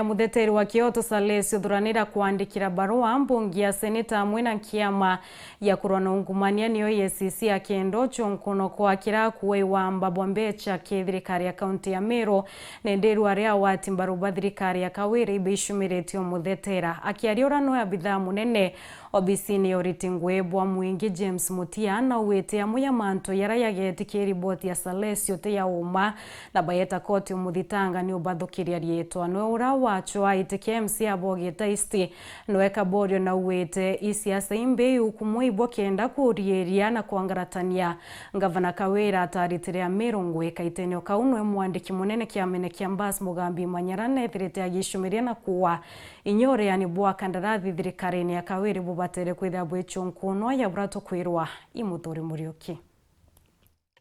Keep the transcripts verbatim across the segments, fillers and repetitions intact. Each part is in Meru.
Mutheteri wa Kioto Salesio Thuranira kwandikira barua mbunge ya seneta amwe na kiama ya kurwa na ungumania niyo E A C C akenda ucunkuno kwa kira kuaiwa mbabwa mbecha ki thirikari ya kaunti ya Meru, ni ndiru aria awati mbaru ba thirikari ya Kawira ibeicumiritie umuthetera. Akiaria uria nwe abithaa munene obisini ya uriti ngui bwa mwingi James Mutia naugite amwe ya mantu jaria jageti ki riboti ya Salesio ti ya uma, na bayeta koti umuthitanga ni ubathukiria riitwa. Nwe uria wacwaite ki M C A bogita East, nwe Kaborio naugite i siasa imbi iukumwa ibwo kenda kuriiria na kwangaratania. Ngavana Kawira ataritire Amiru ngui kaitenio kau nwe mwandiki munene kiamene kia Mbas Mugambi Manyara nethirite agicumiria na kuua inya ureani bwa kandarathi thirikarine ya Kawira bubatere kwithira bwicunkunwa ya buria tukwirwa i Muthuri Muriuki.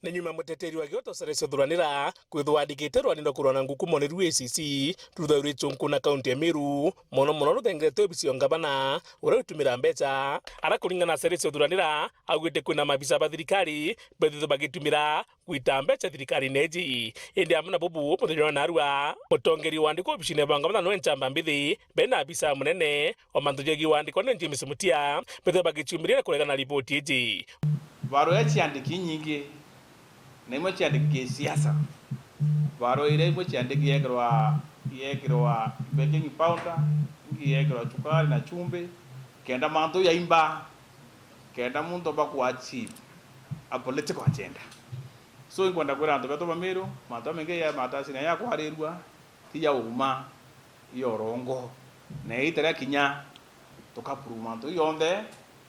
Ni nyuma muteteri wa Kioto Salesio Thuranira kwithwa andikite rwani rwa kurwa na ngukumo ni rwa E A C C rutha rwicunku na kaunti ya Meru, mono mono ruthengerete obisi ya ngavana uria utumira mbecha. Ara kuringana na Salesio Thuranira, augite kwina maabisa ba thirikari bethitwe bagitumira gwita mbecha thirikarine iji. Indi amwe na bubu, muthenya wa narua, mutongeri wa andiko obisine bwa ngavana nwe nchamba mbithi, bena abisa munene o mantu jegie wandiko ni James Mutia, bethitwe bagicumiria na kuregana na riboti iji. Barua iria ciandiki inyingi, na imwe ciandiki kisiasa. Barua iria imwe ciandiki yekirwa, yekirwa baking powder, ingi yekirwa cukari na chumbi, kenda mantu jaimba, kenda muntu omba ku achieve a political agenda. So, inkwenda kwira antu betu ba Meru, mantu jamaingi ya matasi na ya kwarirua, ti ya uma, ya urongo. Na iita ria kinya, tukaprove mantu jonthe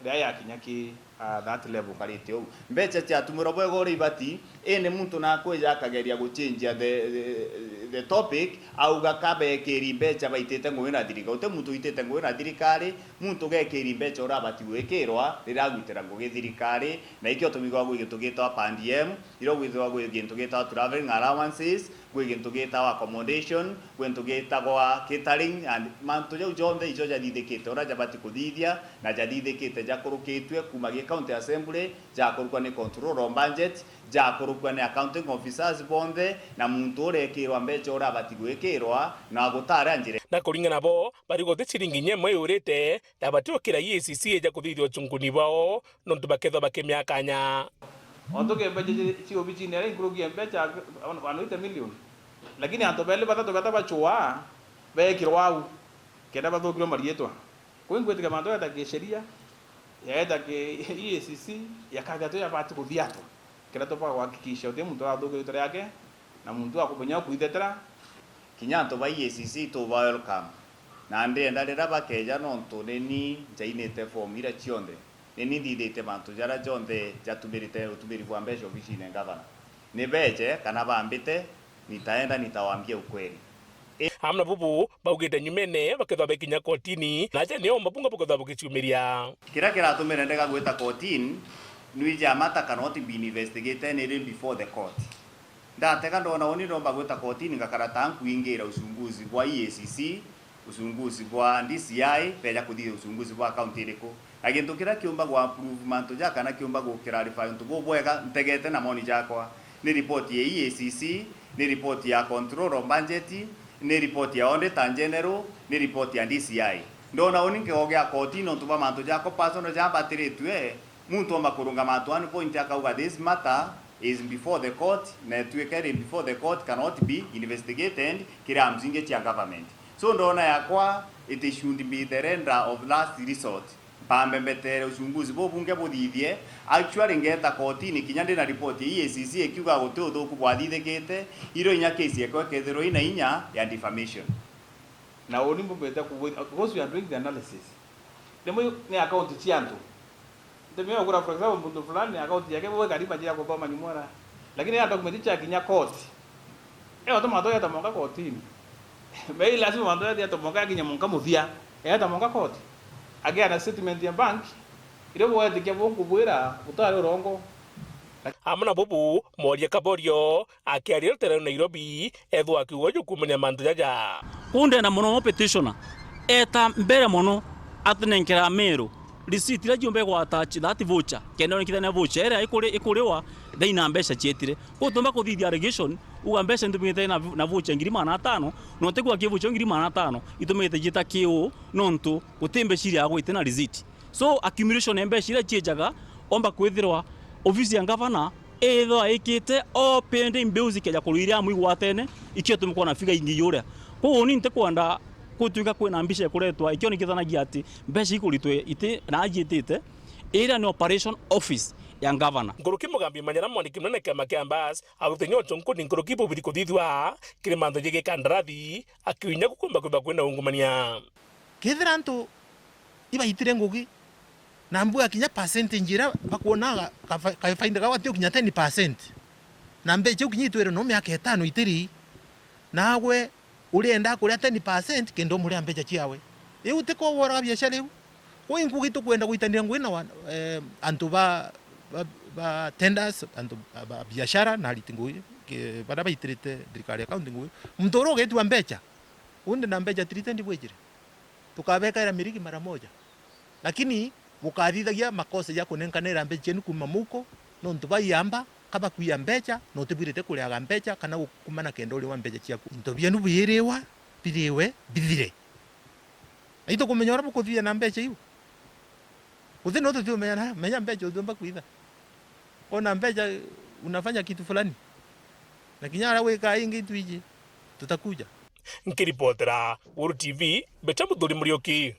riria yakinya ki, ah, that level. Karite uu. Mbecha ciatumirwa bwega uria ibati, indi muntu nakwija akageria guchenjia the, the, the topic, auga ka bekiri mbecha baitite ngugi na thirikari. Uti muntu uitite ngugi na thirikari, muntu gekiri mbecha uria abati gwikirwa riria agwitira ngugi thirikari, na ikio tumigwa gwi gintu gitagwa per diem, iria gwithirwa gwi gintu gitagwa travelling allowances, gwi gintu gitagwa accommodation, gwi gintu gitagwa catering, and mantu jau jonthe ijo jathithikite uria jabati kuthithia, na jathithikite jakurukitue kuma gi county assembly, jakurukwa ni control of budget, jakurukwa ni accounting officers bonthe, na muntu urekirwa mbecha uria abati gwikirwa, na gutari njira. Na kuringana nabo, bari guti ciringi inya imwe yurite, na bati gukira E A C C ija kuthithia uchunkuni bwao, nontu bakethwa bakimiakanya. Ontu kembe ci, ci, ci obicine iria inkuruki ya mbecha one eighty million. Lakini antu beli bathatu beta bachwa, beekirwa au, kenda bathukirwe mariitwa. Kwi ngwitikia mantu yeta kisheria, yeta ki E A C C, yakathia tu yabati kuthiatwa. Kenda tuba kuhakikisha uti muntu athukirwa riitwa riake, na muntu akubonya kuithetera. Kinya antu ba E A C C tuba welcome. Na ndienda riria bakeja, nontu ni ni njainite form iria cionthe. Ni ni nthithite mantu jaria jonthe jatumirite utumiri bwa mbeca obicine ngavana. Ni beje kana bambite, nitaenda nitawaambia ukweli. Amwe na bubu baugite nyumene bakethwa bekinya kotini, na aja nio mabunga bukethwa bugiciumiria. Kiria kiratumire ndega gwita kotini, nwiji a matter cannot be investigated even before the court. Ndatega ndona uni ndomba gwita kotini ngakara ta nkuingira uchunguzi bwa E A C C, uchunguzi bwa D C I, beja kuthithia uchunguzi bwa county iriku. Na gintu kiria kiumba gu approve mantu ja kana kiumba gu clarify untu bubwega ntegete na moni jakwa, ni report ya E A C C, ni report ya control of budget, ni report ya auditor general, ni report ya D C I. Ndona uni nkigogia kotini untu bwa mantu jakwa personal jambatiritue, muntu omba kurungama at one point akauga, "This matter is before the court, na itwike iri before the court cannot be investigated, kiri arms ingi cia government." So ndona yakwa, it should be the render of last resort. Mpambe mbetere uchunguzi bubunge buthithie, actually ngeta kotini kinya ndina report ya E A C C ikiuga guti uthuku bwathithikite, iro inya case yekwa ikethirwa ina inya ya defamation. Na uni mbumite kugwithia, because we are doing the analysis. Rimwe ni account cia antu. Ntimenya ugura, for example, muntu fulani account yake bwe kariba jia kuthoma nyumwara. Lakini ya document cia kinya court. Eo tuma to yeta monka kotini. Mei lazima mantu yeta monka kinya monka muthia. Yeta monka court. Agia na statement ya bank. Ire bwetikia bunkubwira utari urongo. Amwe na bubu, Moria Kaborio, akiaria rutere rwa Nairobi, ethwa akiuga uju kuumania mantu jaja. Uu ndenda mono mo petitioner eta mbere mono atunenkera Meru Receipt iria ciumba igwa attach that voucher, kenda onekithania voucher iria ikuri-, ikuriwa, then na mbeca cietire. Koguo tumba kuthithia allegation, uga mbeca ntumite na, na voucher ngiri magana atano, na utigwa ki voucher ngiri magana atano, itumite ciita kiu, nontu guti mbeca iria agwite na receipt. So, accumulation ya mbeca iria ciejaga, omba kwithirwa ofisi ya ngavana ithwa ikite all pending bills ikeja kurwa iria amwe igwatene, ikio tumikwa na figa ingi iuria. Koguo ni ntikwenda gutwika kwina mbica ikuretwa ikionekithanagia ati mbeca ikuritwe iti na ajiitite, iria ni operation office ya ngavana. Nkuruki Mugambi Manyara, mwandiki munene kiama kia Mbas, aruti nyocho nkuni nkuruki bubiri kuthithua kiri manthu jegii kandarathi, akiunya gukumba kwithwa kwina ungumania. Kethira antu ibaitire ngugi, na mbua kinya percentage iria bakwona ga-, ga-, ga-, kafaida gao ati ukinya ten percent, na mbeca iu kinya itwire no miaka itano itiri, naagwe urienda kuria ten percent kenda umuria mbeca ciawe. Iu ti kogwora biashara iu? Kwi nkugi tukwenda gwitanira ngugi na wa-, eh, antu ba, ba, ba tenders, antu ba, ba biashara na ariti ngugi, ke-, baria baitirite thirikari ya county ngugi. Muntu uria ugetua mbeca, undi na mbeca three ten bwijire. Tukabekaira mirigi mara moja. Lakini bukathithagia makosa ja kunenkanira mbeca cienu kuuma muko, nontu baiamba, ka bakwiya mbeca, na utibwirite kuriaga mbeca kana gukumana kenda uriwa mbeca ciaku. Into bienu biiriwa, biriwe, bithire. Na itukumenya uria bukuthithia na mbeca iu. Uthi no tutiumenya na, menya mbeca utiumba kwitha. Kona mbeca unafanya kitu fulani. Na kinya aria wika ingi itwiji, tutakuja. Nkiripotera Guru T V, Mbeta Muthuri Muriuki.